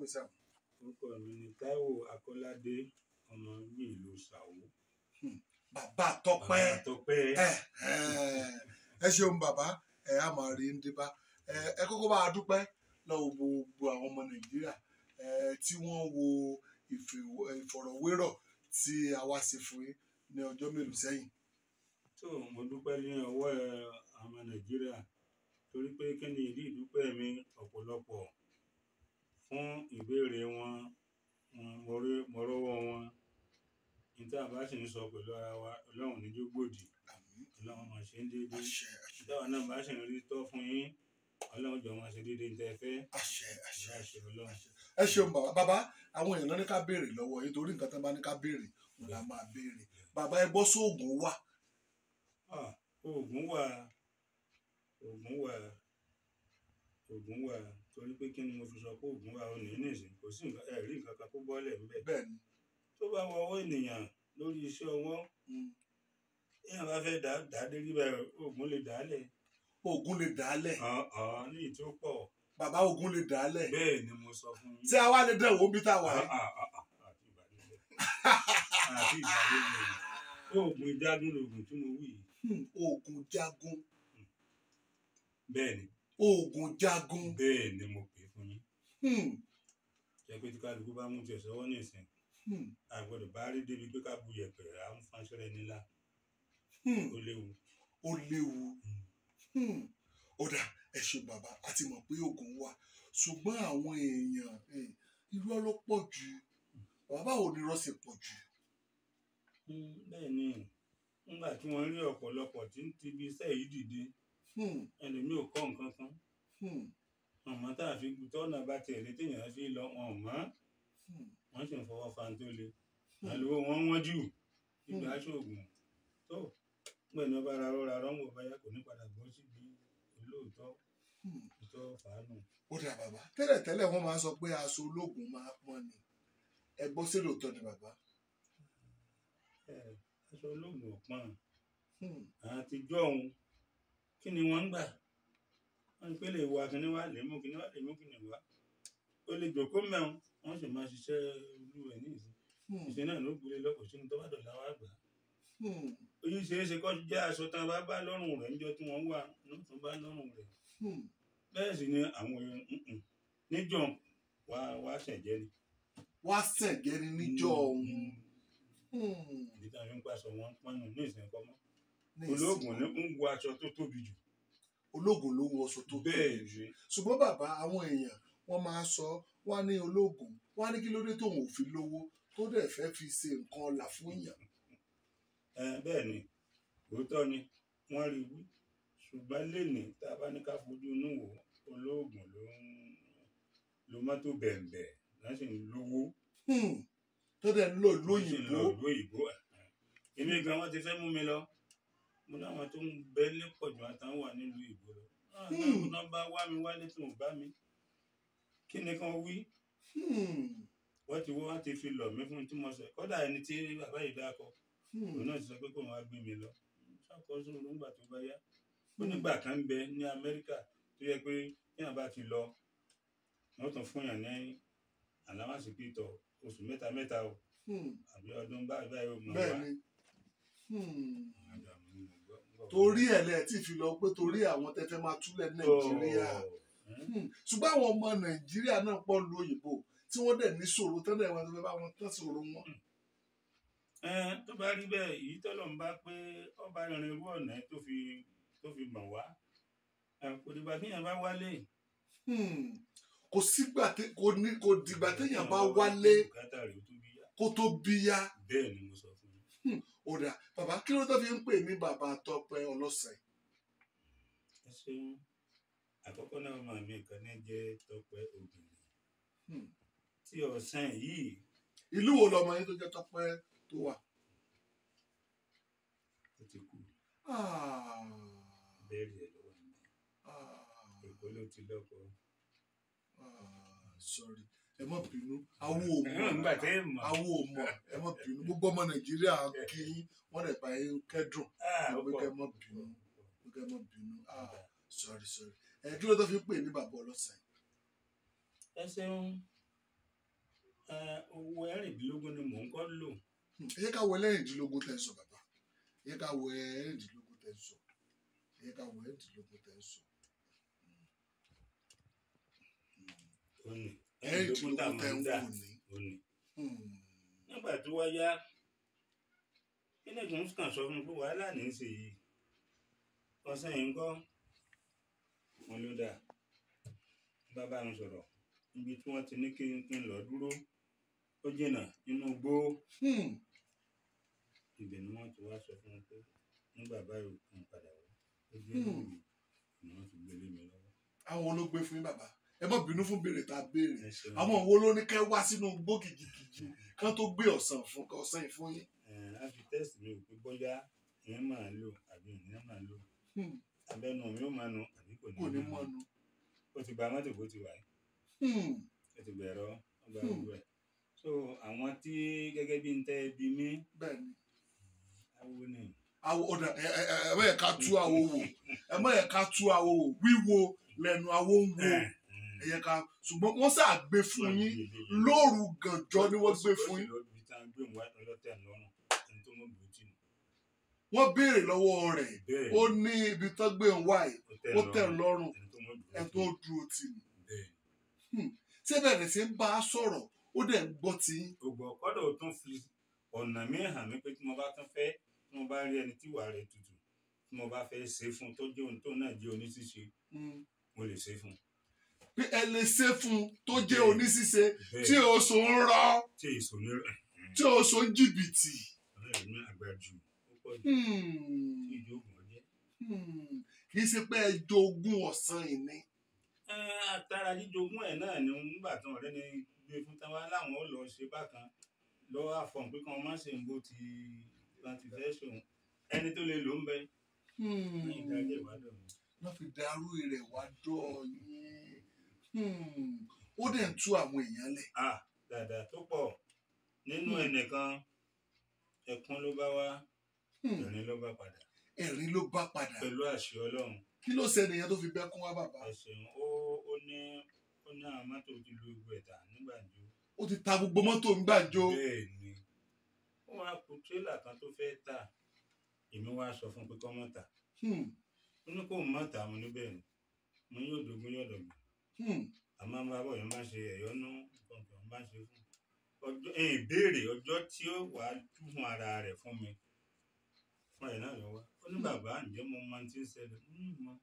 wò sá. Orúkọ mi ni Táíwò Akọ́ládé, ọmọ bíbí ìlú Ṣàwó. Bàbá Tọ́pẹ́. Bàbá Tọ́pẹ́. Ẹ ṣeun bàbá, ẹ á máa rí ń débá. Ẹ kọ́kọ́ bá a dúpẹ́ lọ́wọ́ gbogbo àwọn ọmọ Nàìjíríà tí wọ́n wo ìfọ̀rọ̀wérọ̀ tí a wá ṣe fún yín ní ọjọ́ mélòó sẹ́yìn. Tó mo dúpẹ́ ní ọwọ́ ọmọ Nàìjíríà, torí pé kí ni ìdí ìdúpẹ́ mi ọ̀pọ̀lọpọ̀ fún ìbéèrè wọn, mo rọ́wọ́ wọn. Ní tí a bá sì ń sọ pẹ̀lú ara wa, Ọlọ́run ní jó gbòdì, Ọlọ́run máa ṣe ń déédéé. Táwa náà bá sì ń rí tọ́ fún yín, Ọlọ́run jọ máa ṣe déédéé ní tẹ́ fẹ́. Àṣẹ, àṣẹ, àṣẹ Ọlọ́run. Ẹ ṣeun bàbá. Bàbá, àwọn èèyàn ní ká béèrè lọ́wọ́ yín, torí nǹkan tán bá ní ká béèrè òun la máa béèrè. Bàbá, ẹ gbọ́, sóògùn wà? Oògùn wà, oògùn wà, oògùn wà. Torí pé kí ni mo fi sọ pé oògùn wà? Ó ní nísìnyí, kò sí nǹkan, ẹ rí nǹkan kan kó bọ́lẹ̀ ńbẹ̀. Bẹ́ẹ̀ni. Tó bá wọ ọwọ́ ènìyàn lórí iṣẹ́ ọwọ́, èèyàn bá fẹ́ dá dé rí bẹ́ẹ̀, oògùn lè dálẹ̀. Oògùn lè dálẹ̀. Ní ìtó pọ̀. Bàbá, oògùn lè dálẹ̀. Bẹ́ẹ̀ ni mo sọ fún yín. Tí a wá lè dẹ̀ wò bí tá a wà yìí. Àti ìbàdí bẹ́ẹ̀. Oògùn ìjagun lòògùn tí mo wí yìí. Oògùn jagun. Bẹ́ẹ̀ ni. Oògùn jagun. Bẹ́ẹ̀ ni mo pè fún yín. Jẹ́ pé tí kálukú bá mú tiẹ̀ sọ́wọ́ ní ìsìn, a gbọ́dọ̀ bá rí débi pé ká bu yẹ̀pẹ̀ à ń fánṣẹ́rẹ́ nílá. Ó léwu. Ó léwu. Ó dà, ẹ ṣe bàbá, a ti mọ̀ pé oògùn wà, ṣùgbọ́n àwọn èèyàn irọ́ ló pọ̀ jù. Bàbá, báwo ni irọ́ ṣe pọ̀ jù? Bẹ́ẹ̀ ni, nígbà tí wọ́n rí ọ̀pọ̀lọpọ̀ tí ń tibi iṣẹ́ yìí dìde, ẹlòmíì ò kọ́ nǹkan kan. Ọmọ tá a fi tọ́nà bá tiẹ̀ lé téèyàn fi lọ, wọn ò mọ̀. Wọ́n sì ń fọwọ́ fa tó le. Àlùwò wọn wọ́n jù nígbà aṣoògùn. Tó pẹ̀lú ọba ara rọra rọ́ǹgò báyà kò ní padà bọ́ síbi olóòótọ́ ìtọ́ fàánù. Ó dà bàbá, tẹ́lẹ̀tẹ́lẹ̀ wọ́n máa ń sọ pé aṣọ ológun máa pọ́n ni. Ẹ gbọ́, sí lóòótọ́ ni bàbá? Aṣọ ológun ò pọ́n. Àtijọ́ òun, kí ni wọ́n ń gbà? Wọ́n ń pè lè wá kíní wá, lè mú kíní wá, lè mú kíní wá. Ó lè jòkó mẹ́rin, wọ́n sì máa ṣiṣẹ́ olú ẹ̀ ní ìsìn. Ìṣe náà ló gbélé lọ́kọ̀ sínú tó bá dọ̀la wá gbà. Oyún ṣeé ṣe kọ́ jẹ́ aṣọ tán bá bá lọ́rùn rẹ̀ níjọ́ tí wọ́n wà náà tún bá lọ́rùn rẹ̀. Bẹ́ẹ̀ sì ni àwọn èèyàn níjọ́ wá ṣẹ̀jẹ̀ ni. Wá ṣẹ̀jẹ̀ ni níjọ́ òun. Ìdí tí a fi ń pàṣọ wọn pọ́nù ní ìsìn kọ́ mọ́. Ológun ní ń wọ aṣọ tó tóbi jù. Ológun ló wọ aṣọ tó tóbi jù. Ṣùgbọ́n bàbá, àwọn èèyàn wọ́n máa sọ, wọ́n ní ológun, wọ́n ní kí ló dé tóun ò fi lówó tó dẹ̀ fẹ́ fi ṣe nǹkan ọ̀la fún èèyàn. Bẹ́ẹ̀ ni, òótọ́ ni wọ́n rí wí, ṣùgbọ́n lénìí tá a bá ní ká fojú inú wò, ológun ló ń lo mọ́tò bẹ̀m̀bẹ̀ wọ́n sì ń lówó. Tó dẹ̀ ń lọ ìlú òyìnbó. Èmi gan wọ́n ti fẹ́ mú mi lọ, mo láwọn tó ń bẹ ní pọ̀jù àtàwọn wà nílùú ìbò lọ. Náà bá wá mi wálé tí mo bá mi, kí ni kan wí? Wọ́n ti fi lọ̀ mí fún tí mo sọ. Kódà ẹni tí bàbá yìí dákọ, òun náà ti sọ pé kó wọn á gbé mi lọ. Ṣàkóso nígbà tó bá yá. Ó nígbà kan ń bẹ ní Amẹ́ríkà tó yẹ pé téèyàn bá ti lọ, wọ́n tún fún yàn ní àláwàsí pé tọ̀ oṣù mẹ́ta mẹ́ta o, àbí ọdún báyìí báyìí ó mọ̀ wá. Torí ẹ̀ lẹ̀ tí fi lọ pé torí àwọn tẹ́ fẹ́ máa túlẹ̀ Nàìjíríà. Ṣùgbọ́n àwọn ọmọ Nàìjíríà náà pọ̀ lu òyìnbó tí wọ́n dẹ̀ ní ṣòro tẹ́lẹ̀ wọn tó fẹ́ bá wọn tán ṣòro wọn. Tó bá rí bẹ́ẹ̀, èyí tọ́lọ̀ ń bá pé ọba rin irú ọ̀nà tó fi mọ̀ wá, kò dìgbà téèyàn bá wálé. Kò sígbà kò dìgbà téèyàn bá wálé kó tó bíyá. Bẹ́ẹ̀ ni mo sọ fún yín. Ó dà bàbá, kí ló tó fi ń pè ní Bàbá Tọ́pẹ́ Ọlọ́sàn? Ẹ ṣeun. Àkọ́kọ́ náà, máa mi kan ní jẹ́ Tọ́pẹ́ obìnrin tí ọ̀sán yìí. Ìlú wo lọmọ yín tó jẹ́ Tọ́pẹ́ tó wà? Ó ti kú. Bẹ́ẹ̀ rí ẹ̀ lọ́wọ́ mi. Èkó ló ti lọ́kọ. Sorry, ẹ má bínú, awo ò mọ̀, awo ò mọ̀, ẹ má bínú. Gbogbo ọmọ Nàìjíríà kí wọ́n lè bá yín kẹ́dùn, pé kẹ́ má bínú, pé kẹ́ má bínú. Sorry, sorry. Ẹ kí ló tó fi pè ní Bàbá Ọlọ́sàn? Ẹ ṣeun. Owó 16 ni mò ń kọ́ lò. Ẹ jẹ́ ká wọ 16 tẹ́ ń sọ bàbá. Ẹ jẹ́ ká wọ 16 tẹ́ ń sọ. Ẹ jẹ́ ká wọ 16 tẹ́ ń sọ. Ó ní 16 tá a 16 tẹ́ máa ń ń dà wò ní. ó ní. Nígbà tó wá yá, kíni kò ń kàn sọ fún mi pé wàhálà ní í ṣe yìí. Ọ̀sán yìí ń kọ́, wọn ló dà. Bàbá mi sọ̀rọ̀ níbi tí wọ́n ti ní kí n lọ dúró. Ó jìnnà nínú igbó. Ibẹ̀ ni wọ́n ti wá sọ fún mi pé nígbà báyìí kí n padà wá. Ó jẹ́ ìlú ni wọ́n ti gbélé mi lọ́wọ́. Àwọn olóògbé fún yín bàbá. Ẹ má bínú fún béèrè tá a béèrè. Ẹ ṣeun. Àwọn wo ló ní kẹ́ wá sínú igbó kìjikìji kán tó gbé ọ̀sán fún ọ̀sán yìí fún yín? Á fi tẹ́sì mi wò pé bóyá ìyẹn máa lò àbí ìyẹn máa lò. Abẹ́nu mi ò máa nu àbí kò Kò ní ní mọ́nu. Ó ti gba mọ́tò bó ti wà yìí. Ó ti gbẹ̀rọ, ó gba gbogbo ẹ̀. So àwọn tí gẹ́gẹ́ bí n tẹ́ bí mí. Bẹ́ẹ̀ni. Awo ni. Awo ọ̀dà ẹ ẹ ẹ má yẹ ká tú awo wò. Ẹ má yẹ ká tú awo wò. Wíwo lẹ́nu awo ń wo. Ẹ yẹ ká ṣùgbọ́n wọ́n sá gbé fún yín lóru gànjọ́ ni wọ́n gbé fún yín. Wọ́n béèrè lọ́wọ́ rẹ̀. Ó ní ibi tó gbé ń wá yìí. Ó tẹ̀ ń lọ́rùn. Ẹ tó dúró tì mí. Ṣé bẹ̀rẹ̀ sí ń bá a sọ̀rọ̀ ó dẹ̀ ń gbọ́ tí yín? Ògbọ̀ kọ́dọ̀ ó tún fi ọ̀nà míì hàn mí pé tí mo bá tún fẹ́ tí mo bá rí ẹni tí ìwà rẹ̀ tutù tí mo bá fẹ́ ṣe fún un tó jẹ́ ohun tó náà jẹ́ oníṣíṣe mo lè ṣe fún un. Pé ẹ lè ṣe fún un tó jẹ́ oníṣíṣe tí oṣù ń rọ́ tí èso ní tí oṣù ń jìbìtì. Ọ̀rẹ́ mi àgbà jù ó pọ̀ jù tí ìjókòó jẹ́. Kì í ṣe pé ẹ jogún ọ̀sán ìní. Àtàrà jíjogún ẹ̀ náà ni nígbà tán ọ̀rẹ́ ni gbé fún táwa láwọn ó lọ ṣe bákan lọ́wọ́ àfọ̀n pé kí wọ́n má ṣe ń bó ti wọ́n ti fẹ́ ṣòun ẹni tó lè lò ń bẹ. Ní ìdájọ́ ìwádọ̀ mi. Wọ́n fi darú rẹ̀ wá dọ̀ yín. Ó dẹ̀ ń tú àwọn èèyàn lẹ̀. Dáadáa tó pọ̀ nínú ẹnìkan ẹkún ló bá wá ẹ̀rín ló bá padà. Ẹ̀rín ló bá padà. Pẹ̀lú àṣẹ Ọlọ́run. Kí ló ṣe ènìyàn tó fi bẹ́kún wá bàbá? Ẹ ṣeun, ó ní àwọn mọ́tò ti lu egbò ẹ̀ta nígbàjọ. Ó ti ta gbogbo mọ́tò nígbàjọ. Bẹ́ẹ̀ ni, ó wá kù tírélà kan tó fẹ́ tà, èmi wá sọ fún un pé kó má tà. Ó ní kó má tà, mo ní bẹ́ẹ̀ ni, mo yóò dogun yóò dọ̀gbọ̀n. Àmọ́ bá bọ̀ yẹn bá ṣe ẹ̀yọ́nú nǹkan kan bá ṣe fún un. Ìbéèrè ọjọ́ tí ó wà á dùn ara rẹ̀ fún mi fún ẹ̀ náà lọ́wọ́. Ó ní bàbá ǹjẹ́ mo máa ti ń ṣẹlẹ̀? Mo ní mọ̀.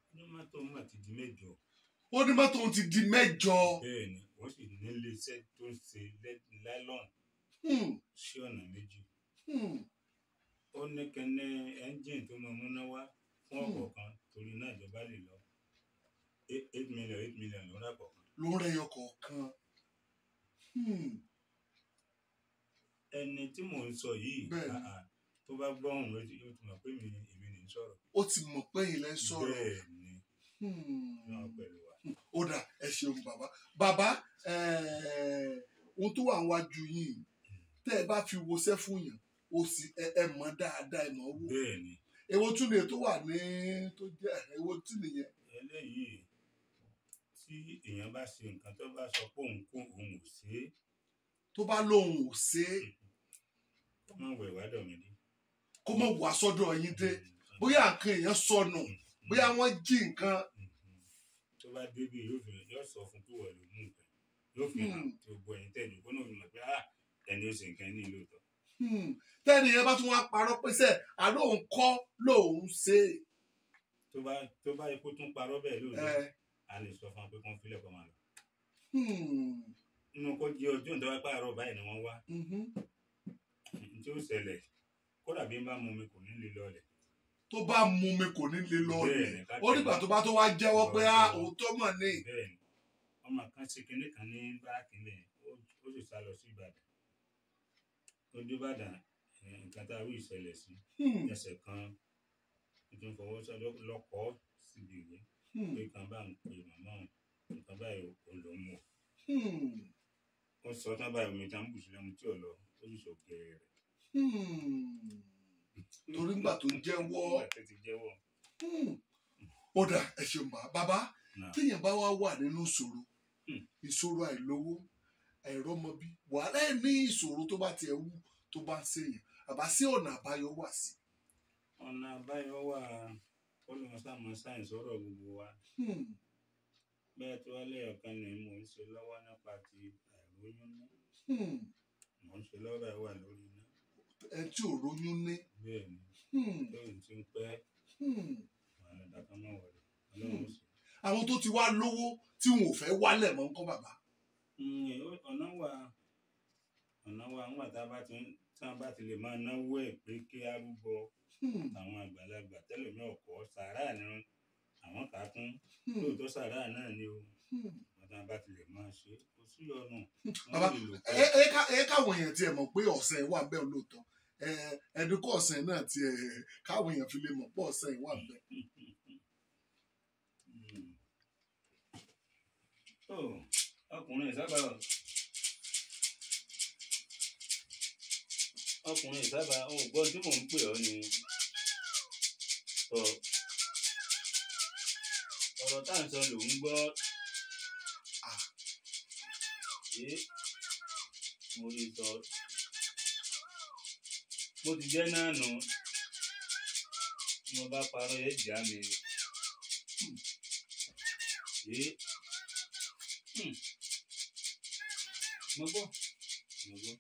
Ó ní mọ́tò mà ti di mẹ́jọ. Ó ní mọ́tò ti di mẹ́jọ. Bẹ́ẹ̀ ni, wọ́n sì nílé iṣẹ́ tó ń ṣe láìlọ́n sí ọ̀nà méjì. Ó ní kẹ́ni ẹ́ńjìn tó máa múná wá fún ọ̀kọ̀ọ̀kan torí náà ìjọba lè lọ. 8 million 8 million ló ń rà kọ̀ọ̀kan. Ló ń rẹyọ kọ̀ọ̀kan. Ẹni tí mò ń sọ yìí tó bá gbọ́ ohùn ló ti mọ̀ pé èmi ní ń sọ̀rọ̀. Ó ti mọ̀ pé ẹ̀yin lẹ ń sọ̀rọ̀. Bẹ́ẹ̀ ni. Náà pẹ̀lú wa. Ó dà, ẹ ṣeun bàbá. Bàbá, ohun tó wà níwájú yín tẹ́ ẹ bá fi woṣẹ́ fún yàn ó sì ẹ mọ̀ dáadáa ẹ mọ̀ wò. Bẹ́ẹ̀ ni. Èwo tún ni tó wà ní tó jẹ́ èwo tún nìyẹn? Eléyìí tí èèyàn bá ṣe nǹkan tó bá sọ pé òun kó òun ò ṣe é. Tó bá lóun ò ṣe é. Kó má wọ ìwádọ̀ mi dé. Kó má wà sọ́dọ̀ yín dé. Bóyá nǹkan èèyàn sọnù, bóyá wọ́n jí nǹkan. Tó bá débi yóò sọ fún pé wọ́n ló mú nǹkan. Yóò fi hàn tí gbogbo ẹ̀yin tẹ̀lé kó náà fi mọ̀ pé ẹni ó ṣe nǹkan ní ìlú ìtọ́. Tẹ́ni yẹn bá tún wá parọ́ pé sẹ́, àló òun kọ́ lòun ṣe. Tó bá ikú tún parọ́ bẹ́ẹ̀ lóòótọ́, a lè sọ fún un pé kó ń filẹ̀ kó máa lọ. Nínú kó jẹ́ ọjọ́ ìjọba pààrọ̀ báyìí ni wọ́n wá. Tí ó ṣẹlẹ̀, kódà bí n bá mú mi kò ní lè lọlẹ̀. Tó bá mú mi kò ní lè lọlẹ̀. Ó nígbà tó bá tó wá jẹ́wọ́ pé òótọ́ mọ̀ ní. Bẹ́ẹ̀ni, ọmọ kan ṣe kinní kan ní báàkì lẹ̀, ó sì sá lọ sí Ìbàdàn. Ó dé Ìbàdàn, nǹkan tá a wí ìṣẹ̀lẹ̀ sí. Ẹsẹ̀ kan, ó tún fọwọ́ sọ lọ́kọ̀ọ́ síbi ìwé. Pé kan bá ń pe màmá òun, nǹkan báyìí ò ló mú o. Ó sọ tán báyìí omi tá ń bù sílẹ̀ mu tí ò lọ, ó sì sọ gẹ̀ẹ́rẹ̀. Torí nígbà tó jẹ́wọ́. Ó dà, ẹ ṣeun bàbá. Téèyàn bá wá wà nínú ìṣòro, ìṣòro àìlówó, Àìrọ́mọbí wàhálà ẹ̀ ní ìṣòro tó bá tiẹ̀ wú tó bá ń ṣèyàn àbá sí ọ̀nà àbáyọ wà sí. Ọ̀nà àbáyọ wà, olùmọ̀sámọ̀ sáyẹ̀nsì ọ̀rọ̀ gbogbo wa. Bẹ́ẹ̀ tí wọ́n lé ọ̀kan ni mò ń ṣe lọ́wọ́ nípa ti àìróyún ní. Mò ń ṣe lọ́wọ́ báyìí wà lórí iná. Ẹ tí ò róyún ní. Bẹ́ẹ̀ ni, lóyún tí ń pẹ́, àwọn ìdàkan náà wọlé. Ọlọ́run sì. Àwọn tó ti wá lówó tí wọn ò fẹ́ wálẹ̀ mọ́ ńkọ́ bàbá. Ọ̀nà wà, ọ̀nà wà ńgbà tá a bá ti tí wọ́n bá ti lè máa náwó ẹ̀ pé kí á rúbọ àwọn àgbàlagbà tẹ́lẹ̀mí ọ̀kọ́ sàárà ni àwọn kà á kún. Lóòótọ́ sàárà náà ni o. Wọ́n tá a bá ti lè máa ṣe kò sí ọ̀nà. Bàbá, ẹ káwọn èèyàn tiẹ̀ mọ̀ pé ọ̀sẹ̀ wà bẹ́ẹ̀ lóòótọ́. Ẹ̀dùnkọ́ ọ̀sẹ̀ náà tiẹ̀ káwọn èèyàn fi lè mọ̀ pé ọ̀sẹ̀ wà bẹ́ẹ̀. Ọkùnrin ìsábà ọkùnrin ìsábà ò gbọ́ tí mò ń pè ọ́ ni ọ̀rọ̀ tá à ń sọ ló ń gbọ́. Mo rí sọ bó ti jẹ́ náà nù tí mo bá parọ́ ẹ̀ já mi. Mo gbọ́ mo gbọ́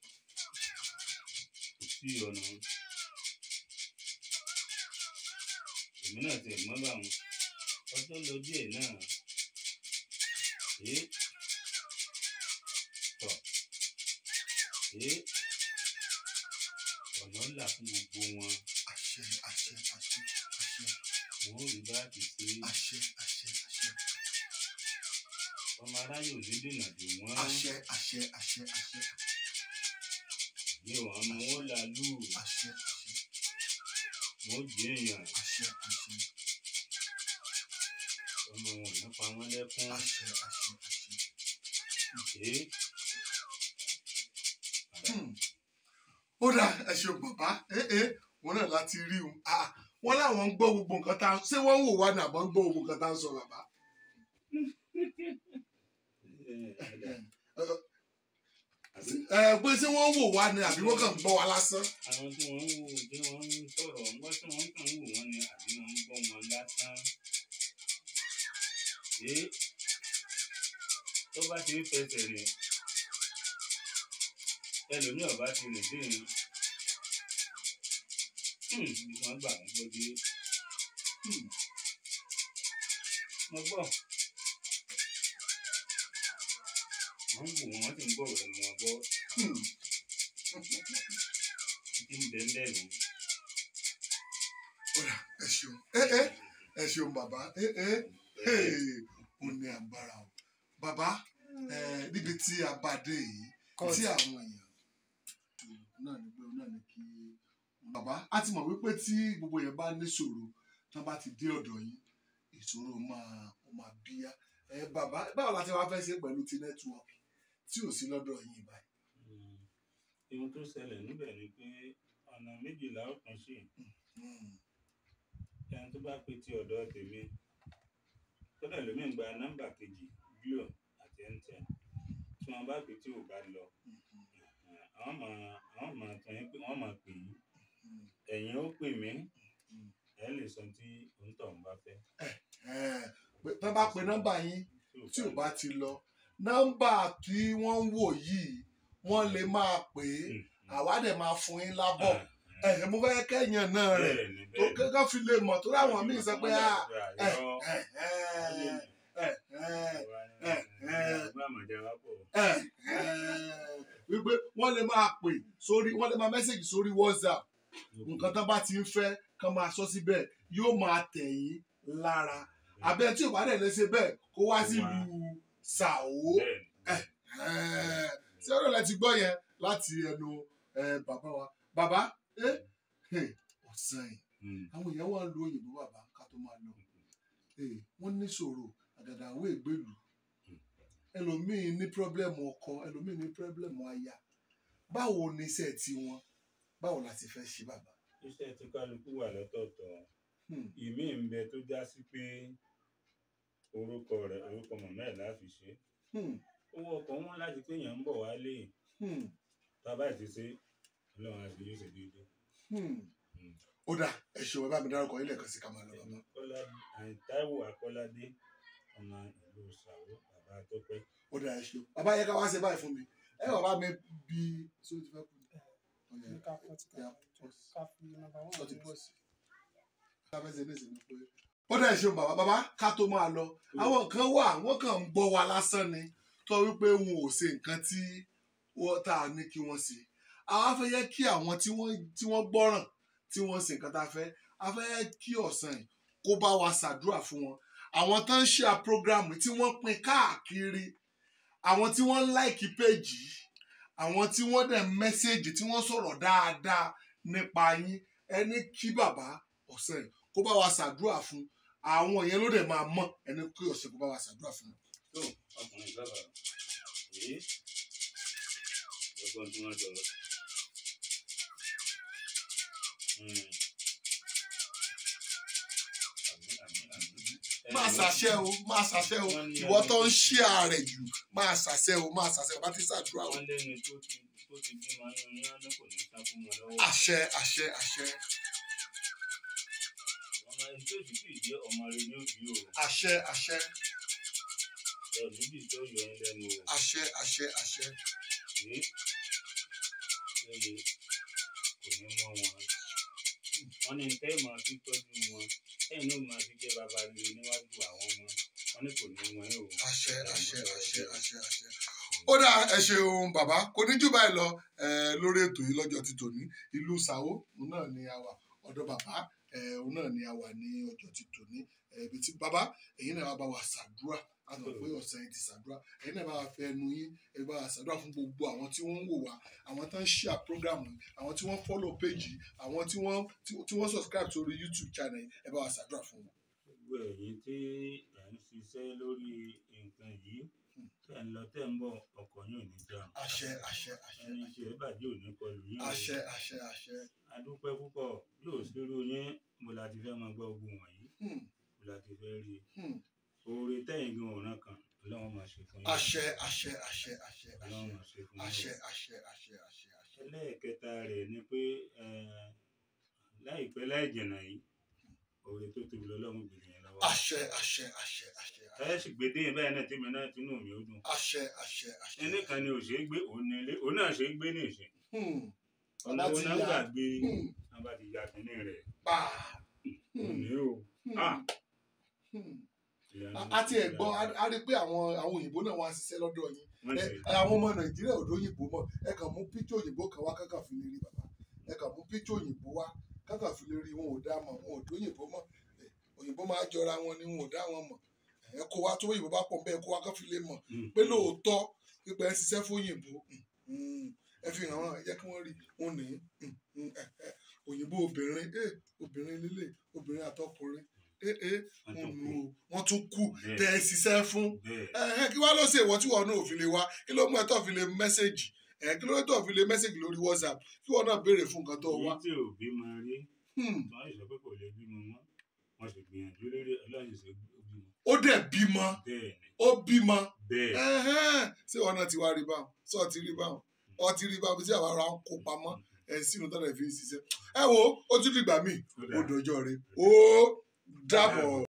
kò sí ọ̀nà èmi náà ti mọ́ bá wọn ọjọ́ lọ díẹ̀ náà tọ̀ ọ̀nà ńlá fún gbogbo wọn. Àṣẹ àṣẹ àṣẹ àṣẹ. Wọn ò rí bá ti ṣe. Àṣẹ àṣẹ àṣẹ. Ọmọ aráyò ní dènà dè wọ́n. Àṣẹ àṣẹ àṣẹ àṣẹ. Ní wọn ọmọ wọn là lù. Àṣẹ àṣẹ. Wọn ò jẹ èèyàn. Àṣẹ àṣẹ. Ọmọ wọn ò ní pa wọn lẹ́kún. Àṣẹ àṣẹ àṣẹ. Ó dà, ẹ ṣeun bàbá. Wọn náà láti rí un. Wọn láwọn ń gbọ́ gbogbo nǹkan tá a ṣé wọ́n ń wò wá ní àbọ̀ ń gbọ́ gbogbo nǹkan tá a ń sọ bàbá. Pé ṣé wọ́n ń wò wá ni àbí wọ́n kàn ń gbọ́ wa lásán. Àwọn tí wọ́n ń wò tí wọ́n ń sọ̀rọ̀ ń gbọ́ tí wọ́n kàn ń wò wọ́n ni àbí wọ́n ń gbọ́ wọn lásán. Tó bá ti ń fẹsẹ̀ rìn ẹlòmíì ọba ti rìn sí ìrìn bí wọ́n gbà wọ́n gbọ́ dé. Mo gbọ́. Wọ́n ń wò wọ́n, wọ́n sì ń gbọ́ ọ̀rọ̀ ẹnu wọn gbọ́. Títí ń bẹ ń bẹ̀ nù. Ẹ ṣeun. Ẹ ṣeun bàbá. Ó ní agbára o. Bàbá, níbi tí a bá dé yìí, tí àwọn èèyàn náà ní pé náà ní kí bàbá a ti mọ̀ wípé tí gbogbo èèyàn bá níṣòro tán bá ti dé ọ̀dọ̀ yín ìṣòro máa bíyá. Bàbá, báwo la ti wá fẹ́ ṣe pẹ̀lú ti nẹ́tíwọ́ọ̀kì tí ò sí lọ́dọ̀ yín báyìí? Ohun tó ṣẹlẹ̀ níbẹ̀ ni pé ọ̀nà méjìlá ó pín sí. Ẹni tó bá pe ti ọ̀dọ̀ tèmi kódà lómi ń gba nọ́mbà kejì Glo àti MTN tí wọ́n bá pè tí ò bá lọ àwọn máa tàn yín pé wọ́n máa pè yín ẹ̀yin ó pè mí ẹ lè sọ tí òǹtọ̀ ń bá fẹ́. Tán bá pe nọ́mbà yín tí ò bá ti lọ nọ́mbà tí wọ́n ń wò yìí wọ́n lè máa pè é àwa dẹ̀ máa fún yín lábọ̀. Mo fẹ́ kẹ́yìn náà rẹ̀ tó kẹ́kọ̀ọ́ fi lè mọ̀ tó láwọn míì sọ pé wípé wọ́n lè máa pè sórí wọ́n lè máa mẹ́sẹ̀gì sórí WhatsApp nǹkan tán bá ti ń fẹ́ kán máa sọ síbẹ̀ yóò máa tẹ̀ yín lára àbẹ́ tí ò bá dẹ̀ lè ṣe bẹ́ẹ̀ kó wá sílùú Ṣàó. Ṣé ọ̀rọ̀ lẹ ti gbọ́ yẹn láti ẹnu bàbá wa. Bàbá ọ̀sán yìí àwọn èèyàn wà ń lo òyìnbó bàbá ká tó máa lọ. Wọ́n níṣòro àgàgà àwọn ègbèlú ẹlòmíín ní pírọ́blẹ́mù ọkọ ẹlòmíín ní pírọ́blẹ́mù aya. Báwo ni iṣẹ́ tiwọn báwo la ti fẹ́ ṣe bàbá? Iṣẹ́ tí kálukú wà lọ́tọ̀ọ̀tọ̀. Ìmí ń bẹ tó já sí pé orúkọ rẹ̀ orúkọ màmá ẹ̀ láfi ṣe. Owó ọkọ̀ wọn láti pé èèyàn ń bọ̀ wálé. Bàbá ẹ̀ ti ṣe Ọlọ́run àti yóò ṣe déédéé. Ó dà, ẹ ṣeun, ẹ bá mi dárúkọ ilé ẹ̀kan sí ká máa lọ bàbá. Kọ́lá Táíwò Akọ́ládé, ọmọ ìlú Ṣàwó, bàbá Tọ́pẹ́. Ó dà, ẹ ṣeun bàbá, yẹ ká wá ṣe báyìí fún mi. Ẹ bàbá mi bí ṣé o ti fẹ́ kú ni? Ó dà, ẹ ṣeun bàbá. Bàbá, ká tó máa lọ, àwọn kan wà wọ́n kàn ń gbọ́ wa lásán ni, tó wípé wọn ò ṣe nǹkan tí wọ́n tá a ní kí wọ́n ṣe. Àwa fẹ́ yẹ kí àwọn tí wọ́n gbọ́ràn, tí wọ́n ṣe nǹkan tá a fẹ́, a fẹ́ yẹ kí ọ̀sán yìí kó bá wa ṣàdúrà fún wọn. Àwọn tó ń ṣe àpọ́gírámù tí wọ́n pín káàkiri, àwọn tí wọ́n ń láìkí péjì yìí, àwọn tí wọ́n dẹ̀ mẹ́sẹ̀gì, tí wọ́n sọ̀rọ̀ dáadáa nípa yín, ẹni kí bàbá ọ̀sán yìí kó bá wa ṣàdúrà fún àwọn yẹn ló dẹ̀ máa mọ̀. Ẹni kí ọ̀sẹ̀ kó bá wa ṣàdúrà fún wọn. Tó ọkùnrin sábà èyí ọgbọ́n tí wọ́n sọ. Máa ṣàṣẹ o, máa ṣàṣẹ o, ìwọ tó ń ṣí ààrẹ jù, máa ṣàṣẹ o, máa ṣàṣẹ o, bá ti ṣàdúrà o. Wọ́n lẹ́ni tó ti bímọ nínú yán ní kò ní sá fún wọn lọ́wọ́. Àṣẹ, àṣẹ, àṣẹ. Ọmọ ẹni tó sì sì jẹ́ ọmọ rẹ ní òbí o. Àṣẹ, àṣẹ. Ẹ níbi tó yọ ẹ lẹ́nu o. Àṣẹ, àṣẹ, àṣẹ. Èyí kò ní mọ́ wọn. Wọ́n ní tẹ́ máa fi tọ́jú wọn, tẹ́yìn náà máa fi jẹ́ bàbá rere níwájú àwọn ọmọ. Wọ́n ní kò ní wọn o. Àṣẹ, àṣẹ, àṣẹ, àṣẹ, àṣẹ. Ó dà, ẹ ṣeun bàbá, kò ní jù báyìí lọ lórí ètò yìí lọ́jọ́ ti tòní. Ìlú Ṣàwó òun náà ni a wà, ọ̀dọ̀ bàbá òun náà ni a wà ní ọjọ́ ti tòní. Ibi tí bàbá ẹ̀yin náà bá wa ṣàdúrà, a mọ̀ pé ọ̀sẹ̀ yìí ti ṣàdúrà, ẹ̀yin náà bá wa fẹ́ ẹnu yín, ẹ bá wa ṣàdúrà fún gbogbo àwọn tí wọ́n ń wò wá, àwọn tó ń share program yìí, àwọn tí wọ́n follow page yìí, àwọn tí wọ́n subscribe sórí YouTube channel yìí, ẹ bá wa ṣàdúrà fún wọn. Gbogbo ẹ̀yin tí ẹ̀ ń ṣiṣẹ́ lórí nǹkan yìí, tẹ̀ ń lọ tẹ̀ ń bọ̀, ọkọ̀ yóò ní já. Àṣẹ, àṣẹ, àṣẹ. Ẹni tí ẹ bàjẹ́ ò ní kọlù yín. Àṣẹ, àṣẹ, àṣẹ. A dúpẹ́ púpọ̀, yóò ṣerú yín, mo la ti fẹ́ máa gbọ́ ogun wọ̀nyí, mo la ti fẹ́ rí i. Oore tẹ́yìn gan ọ̀ràn kan, Ọlọ́run máa ṣe fún yín. Àṣẹ, àṣẹ, àṣẹ, àṣẹ, Ọlọ́run máa ṣe fún yín. Àṣẹ, àṣẹ, àṣẹ, àṣẹ, àṣẹ. Ẹlẹ́ẹ̀kẹta rẹ̀ ni pé láìpẹ́ láì jìnnà yìí, oore tó tóbi lọ́lọ́run gbèrè yẹn lọ́wọ́. Àṣẹ, àṣẹ, àṣẹ, àṣẹ. Ẹ sì gbé dé báyìí náà tèmi náà tinú mi ó dùn. Àṣẹ, àṣẹ, àṣẹ. Ẹnì kan ni ò ṣe é gbé, òun ní ilé, òun náà ṣe é gbé ní ìsìn. Ọ̀nà òun náà gbàgbé, wọn bá ti ya kínní rẹ̀. Pa. Òun ní o. A ti ẹ̀ gbọ́, a rí pé àwọn òyìnbó náà wá ṣiṣẹ́ lọ́dọ̀ yín. Àwọn ọmọ Nàìjíríà ò dóyìnbó mọ̀. Ẹ kàn mú píkṣọ̀ òyìnbó kan wá kákà fi lè rí bàbá. Ẹ kàn mú píkṣọ̀ òyìnbó wá kákà fi lè rí, wọn ò dá mọ̀, wọn ò dóyìnbó mọ̀. Òyìnbó máa jọra wọn ni, wọn ò dá wọn mọ̀. Ẹ kó wa tó òyìnbó bá pọ̀ bẹ́ẹ̀, kó wa kán fi lè mọ̀ pé lóòótọ́ pípẹ́ ń ṣiṣẹ́ fún òyìnbó. Ẹ fi hàn wọ́n, ẹ jẹ́ kí wọ́n rí wọn ní òyìnbó obìnrin, obìnrin líle, obìnrin àtọkùnrin, wọ́n tún kú tẹ́ ẹ ṣiṣẹ́ fún. Kí wá ló ṣe ìwọ tí wọn náà ò fi lè wá? Kí ló mú ẹ tó fi lè mẹ́sẹ̀gì? Kí ló tó fi lè mẹ́sẹ̀gì lórí WhatsApp? Kí wọn náà béèrè fún nǹkan tó wá. Èyí tí ò bímọ rí, wọ́n sì sọ pé kò lè bímọ mọ́, wọ́n sì gbìyànjú lórí Ọlọ́run sì bímọ. Ó dẹ̀ bímọ, ó bímọ. Ṣé wọn náà ti wá rí báwọn? Ṣé ọ ti rí báwọn? Ọ ti rí báwọn tí àwa ara ń kó pamọ́ ẹ̀ sínú tọ́lẹ̀ fi ń ṣiṣẹ́. Ẹ wo, ó tún dìgbà míì, ó dọjọ́ rẹ̀, ó dàbọ̀.